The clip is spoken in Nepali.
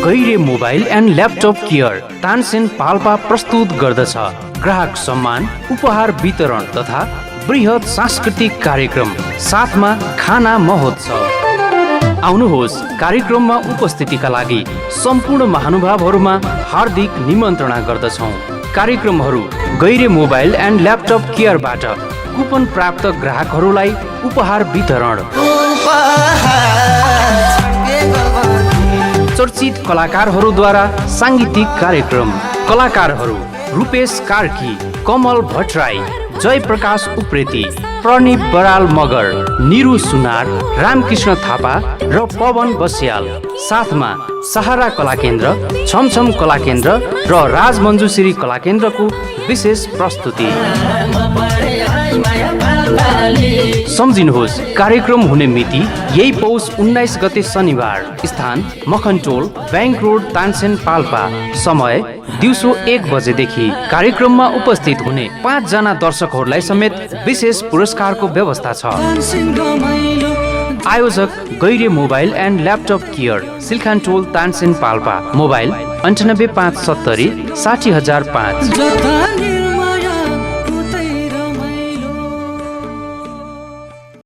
Gaire mobile and laptop care Tansen Palpa प्रस्तुत गर्दछ ग्राहक सम्मान, उपहार वितरण तथा बृहत सांस्कृतिक कार्यक्रम साथमा खाना महोत्सव। आउनुहोस्, कार्यक्रममा उपस्थितिका लागि सम्पूर्ण महानुभावहरूमा हार्दिक निमन्त्रणा गर्दछौँ। कार्यक्रमहरू गैरे मोबाइल एन्ड ल्यापटप केयरबाट कुपन प्राप्त ग्राहकहरूलाई उपहार वितरण, चर्चित कलाकारहरूद्वारा साङ्गीतिक कार्यक्रम, कलाकारहरू रूपेश कार्की, कमल भट्टराई, जयप्रकाश उप्रेती, प्रनिप बराल मगर, निरु सुनार, रामकृष्ण थापा र पवन बस्याल, साथमा सहारा कला केन्द्र, छमछम कला केन्द्र र राजमञ्जुश्री कला केन्द्रको विशेष प्रस्तुति। सम्झिनुहोस्, कार्यक्रम हुने मिति यही पौष 19 गते शनिबार, स्थान मखनटोल, बैंक रोड, तानसेन पाल्पा, समय दिउँसो 1 बजेदेखि। कार्यक्रममा उपस्थित हुने 5 जना दर्शकहरूलाई समेत विशेष पुरस्कारको व्यवस्था छ। आयोजक Gaire mobile and laptop care, Silkhantol, Tansen Palpa. Mobile 98 570 60005।